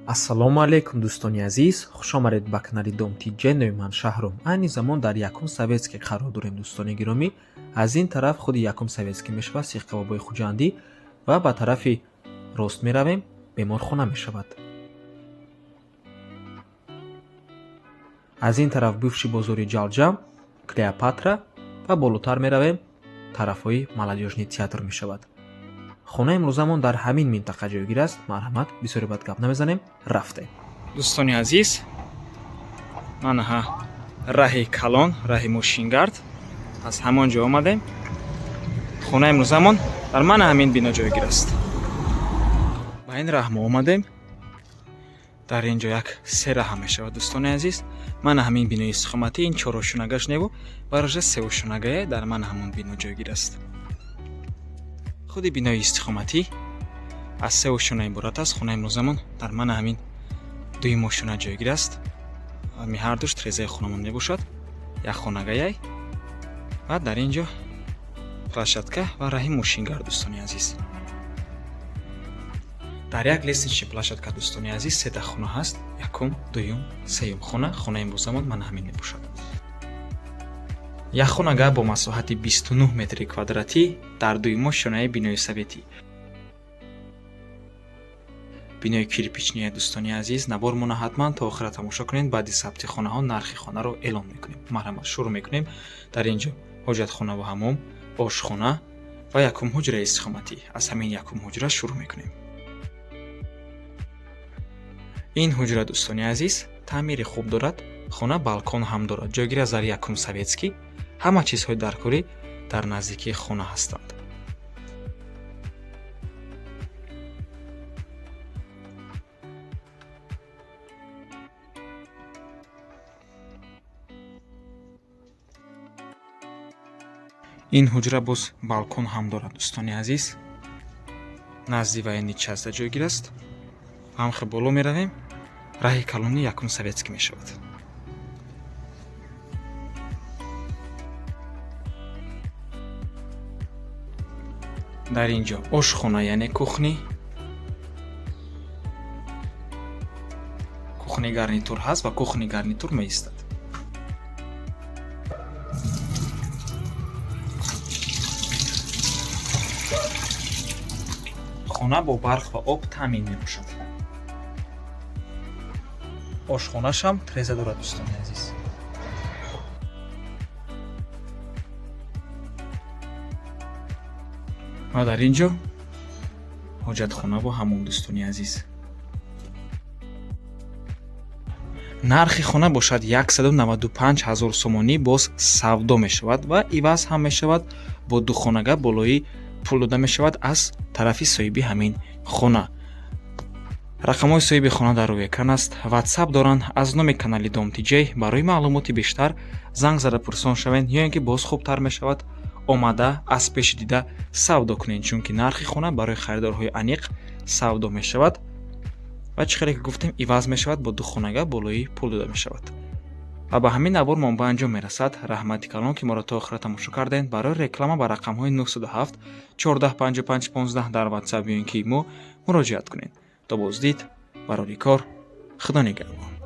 Ассалому алайкум, дӯстони азиз, хушомадед ба канали Дом ТиJ. Номи ман Шаҳром. Айни замон дар Якум Советский қарор дорем, дӯстони гиромӣ. Аз ин тараф худи Якум Советский мешавад, сихкабобои Хуҷандӣ, ва ба тарафи рост меравем, беморхона мешавад. Аз ин тараф бывший бозори Ҷалҷам, Клеопатра ва болотар меравем, тарафҳои Молодёжный театр мешавад. Хонаи имрӯзамон дар ҳамин минтақа ҷойгир аст. Марҳамат, бисёре бад гап намезанем, рафтем. Дӯстони азиз, манаҳа раҳи калон, раҳи мошингард, аз ҳамон ҷо омадем. Хонаи имрӯзамон дар мана ҳамин бино ҷойгир аст. Ба ин раҳ мо омадем. Дар ин ҷо як се раҳа мешавад, дӯстони азиз. Мана ҳамин бинои истиқоматӣ, ин чорошунагаш неву барожа сеошунагае дар мана ҳамон бино ҷойгир аст. Худи бинои истиқоматӣ аз се ошёна иборат аст. Хонаи имрӯзамон дар мана ҳамин дуюм ошёна ҷойгир аст. Ҳами ҳардуш трезаи хонамон мебошад, як хонагаяй, ва дар ин ҷо площадка ва раҳи мошингард. Дӯстони азиз, дар як лестничный площадка, дӯстони азиз, сета хона ҳаст: якум, дуюм, сеюм хона. Хонаи имрӯзамон мана ҳамин мебошад. Як хонага бо масоҳати 29 метри квадратӣ дар дуюм ошёнаи бинои советӣ, бинои кирпичный. Дӯстони азиз, навормона ҳатман то охира тамошо кунед. Баъди сабти хонаҳо нархи хонаро эълон мекунем. Марҳамат, шурӯъ мекунем. Дар ин ҷо ҳоҷатхона ва ҳамом, ошхона ва якум ҳуҷраи истиқоматӣ. Аз ҳамин якум ҳуҷра шурӯъ мекунем. Ин ҳуҷра, дӯстони азиз, таъмири хуб дорад. Хона балкон ҳам дорад. Ҷойгир аст дар Якум Советский. Ҳама чизҳои даркорӣ дар наздикии хона ҳастанд. Ин ҳуҷра боз балкон ҳам дорад, дӯстони азиз. Назди военный часть ҷойгир аст. Ҳамхе боло меравем, раҳи калони Якум Советский мешавад. Дар ин ҷо ошхона, яъне кухни гарнитур ҳаст ва кухни гарнитур меистад. Хона бо барқ ва об таъмин мебошад. Ошхонашам треза дорад, дӯстони азиз. Ва дар ин ҷо ҳоҷатхона бо ҳамом. Дӯстони азиз, нархи хона бошад 195 ҳазор сомонӣ. Боз савдо мешавад ва иваз ҳам мешавад, бо духонага болои пул дода мешавад аз тарафи соҳиби ҳамин хона. Рақамҳои соҳиби хона дар рӯи экран аст, Ватсап доранд. Аз номи канали Дом ТиJ барои маълумоти бештар занг зада пурсон шавед ё ин ки боз хубтар мешавад, омада аз пеши дида савдо кунед, чунки нархи хона барои харидорҳои аниқ савдо мешавад ва чӣ хеле ки гуфтем, иваз мешавад, бо духонага болои пул дода мешавад. Ва ба ҳамин навор мо ба анҷом мерасад. Раҳмати калон, ки моро то охира тамошо кардем. Барои реклама ба рақамҳои 907 14 55 15 дар Ватсап ё ин ки имо муроҷиат кунед. То боздид, барори кор, Худо нигаҳбон.